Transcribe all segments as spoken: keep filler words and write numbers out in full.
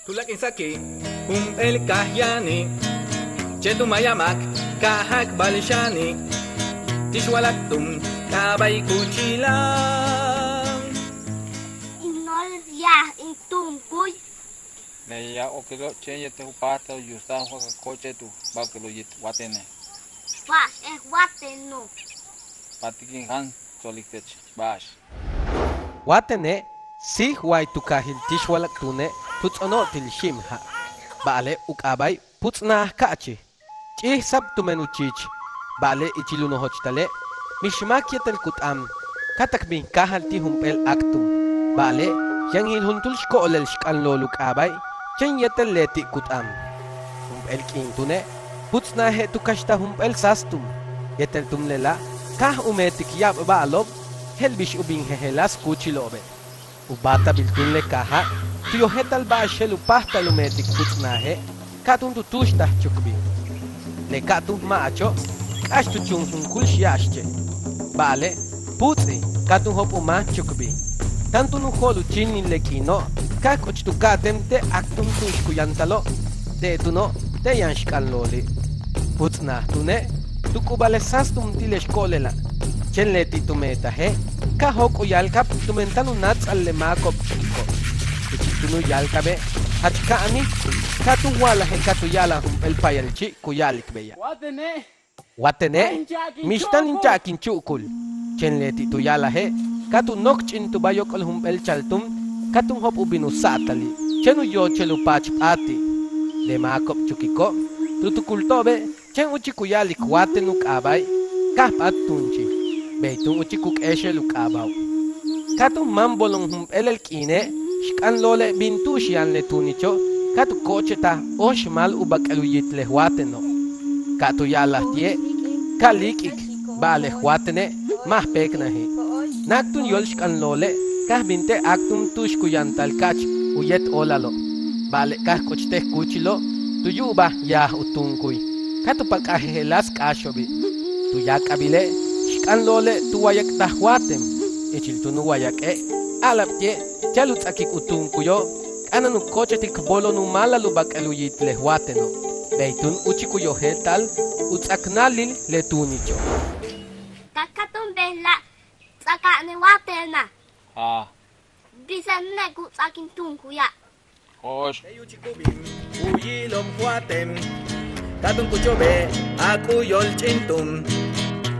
Tuláak' in saki' jump'éel kaaj yaani', chéen tu maya máak ka jakbal xaani', tix walak' túun k'aaba'e' kúuchila'. In nool yaaj in túunkuy. Meya okelo' chéen yéetel u páajtal u yustal wa ka kóocha'al tu ba'akel u yit Watene'. Ba'ax e Wateno'. Pa'atik in jan tsolik tech ba'ax. Watene' síij way tu kaajil tix walak' túune' tu ts'o'ono' til xíim ja'. Ba'ale' u k'aaba'e' Puts'naaj ka'achij. Ch'íij sab tumen u chich. Ba'ale' ichil u nojochtale' mix máak yéetel ku t'aan ka tak bin káajal ti' jump'éel áaktum. Ba'ale' yaan jil juntúul xko'olel xk'anlo'ol u k'aaba'e' chéen yéetel leti' ku t'aan. Jump'éel k'iin túune' Puts'naaje' tu kaxtaj jump'éel sáastum, yéetel túun lela' káaj u meetik ya'ab ba'alo'ob je'el bix u bin jejeláas kúuchilo'obe'. U báatabil túun le kaaja' tu yojéeltal ba'ax je'el u páajtal u meetik Puts'naaje' ka'atúun tu túuxtaj Chukbi. Le ka'atúun ma'acho' k'áax tu chuun junkúul xya'ax che'. Ba'ale' Puts'i ka'atúun jo'op' u máak Chukbi. Táan túun u jo'ol u chíinil le k'iino' káaj k'uch tu ka'atéen te' áaktum tu'ux ku yantalo', te' túuno' te' yaan xk'anlo'oli'. Puts'naaj túune' tu k'ubal le sáastum ti' le xko'olela', chéen leti' tu meetaje' ka jóok' u yáalkab tumen táan u náats'al le máako'ob Chukiko'. Ichil túun u yáalkabe' jach ka'anij, ka tu wa'alaje' ka tu ya'alaj jump'éel payalchi' ku ya'alik beya'. Watene' mix táan in cha'ak in chu'ukul. Chéen leti' tu ya'alaje' ka tu nóokch'intuba yóok'ol jump'éel chaltúum ka túun jo'op' u bin u sa'atali', chéen u yoochel u paach p'áati'. Le máako'ob Chukiko' tu tukulto'obe' chéen úuchik u ya'alik Waten u k'aaba'e' káaj p'áat túunchi', bey túun úuchik u k'éexel u k'aaba'o'. Ka tu máan bolon jump'éelel k'iine' xk'anlo'ole' bin tu'ux yaan le túunicho' ka tu kóochtaj óox máal u bak'el u yit le Wateno'. Ka tu ya'alaj ti'e' ka líik'ik, ba'ale' Watene' ma' j péeknaji'. Náak túun yool xk'anlo'ole' káaj bin te' áaktum tu'ux ku yantal ka'ach u yéet óolalo', ba'ale' káaj k'uch te' j kúuchilo' tu yu'ubaj yaaj u túunkuy. Ka tu pak'aj jejeláas k'áaxo'obi'. Tu yáak'abile' xk'anlo'ole' tu wayak'taj Waten. Ichil túun u wayak'e' a'ala'ab ti'e' ti'al u ts'akik u túunkuyo' k'a'ana'an u kóochajtik bolon u maalal u bak'el u yit le Wateno', bey túun úuchik u yojéelta'al u ts'aknalil le túunicho'. Ka ka túun bejla'e' ts'aka'ane' Watena'. Bisa'ane' ku ts'áak in túunkuya'. Ko'ox. Bey úuchik u bin u yilo'ob Waten, ka túun kúucho'obe' áak u yóol ch'íintúum,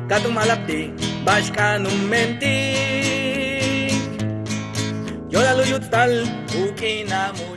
ka túun ma'alab ti' ba'ax k'a'ana'an u meentik. Yo'olal u yutstal u k'iin a mu